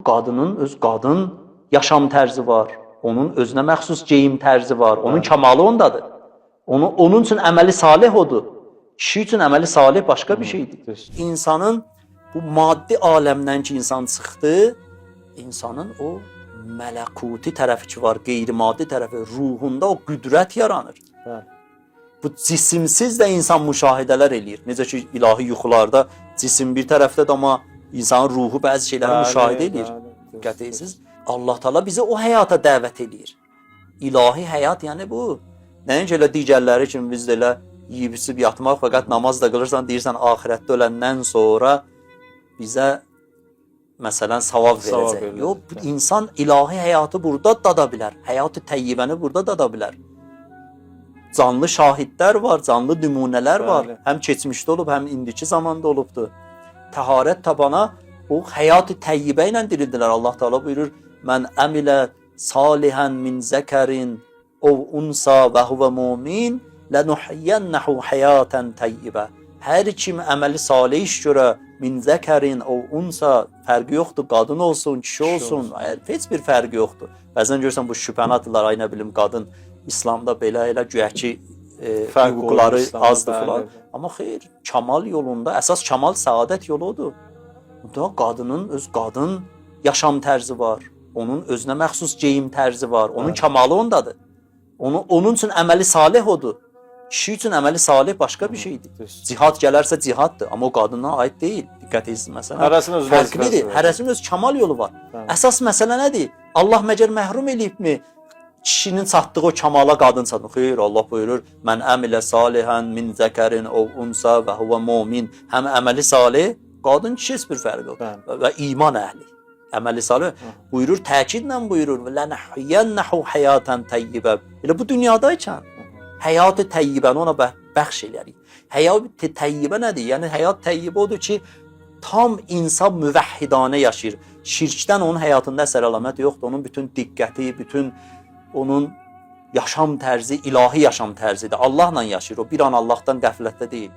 Qadının öz qadın yaşam tərzi var. Onun özünə məxsus geyim tərzi var. Onun kamalı ondadır. Onun üçün əməli salih odur. Kişi üçün əməli salih başqa bir şeydir. Düz. İnsanın bu maddi aləmdən ki insan çıxdı, insanın o mələkuti tərəfi ki var, qeyri-maddi tərəfi, ruhunda o qüdrət yaranır. Bəli. Bu cisimsiz də insan müşahidələr eləyir. Necə ki ilahi yuxularda cisim bir tərəfdədir, amma insanın ruhu bəzi şeyləri müşahidə eləyir. Bəli, Diqqət edirsiniz. Allah Taala bizi o həyata dəvət eləyir. İlahi həyat yəni bu. Nəinki elə digərləri kimi biz də elə yeyib içib yatmaq, fəqət namaz da qılırsan, deyirsən axirətdə öləndən sonra bizə məsələn savab Savab verəcək. verəcək, Yox, bu bəli. insan ilahi həyatı burada dada bilər. Həyatı təyyibəni burada dada bilər. Canlı şahidlər var, canlı nümunələr var. Bəli. Həm keçmişdə olub, həm indiki zamanda olubdu. Təharət tabana o həyatı təyyibə ilə dirildilər. Allah Taala buyurur: "Mən əmilə salihan min zəkərin ov unsa və huvə mumin lenuhyiyennehu hayatan təyyibə." Hər kim əməli salih iş görə min zəkərin ov unsa fərqi yoxdur, qadın olsun, kişi Kişi olsun, olsun. Heç bir fərqi yoxdur. Bəzən görürsən bu şübhəni atırlar, ay nə bilim qadın İslamda belə elə güya ki Fərq olur hüquqları İslamda, azdır bəli. filan. Amma xeyr, kamal yolunda əsas kamal səadət yolu odur. Da qadının öz qadın yaşam tərzi var. Onun özünə məxsus geyim tərzi var. Onun Bəli. kamalı ondadır. Onun üçün əməli salih odur. Kişi üçün əməli salih başqa bir şeydir. Düz. Cihad gələrsə cihaddır, amma o qadına aid deyil. Diqqət edirsiniz məsələn. Hərəsinin öz Fərqlidir. vəzifəsi var. Hərəsinin öz kamal yolu var. Bəli. Əsas məsələ nədir? Allah məgər məhrum eləyibmi? Kişinin çatdığı o kamala qadın çatmır. Xeyr, Allah buyurur: "Mən əmilə salihan min zəkərin ov unsa və huvə mumin." Həm əməli salih, qadın kişi heç bir fərqi yox. Bəli. Və iman əhli. Əməli salih buyurur, təkidlə buyurur: "Lənəhyiyennehu hayatan təyyibə." Elə bu dünyadaykən həyatı təyyibəni ona bəxş eləyərik. Həyat təyyibə nədir? Yəni həyat təyyibə odur ki, tam insan müvəhhidanə yaşayır. Şirkdən onun həyatında əsər əlamət yoxdur. Onun bütün diqqəti, bütün onun yaşam tərzi ilahi yaşam tərzidir. Allahla yaşayır. O bir an Allahdan qəflətdə deyil.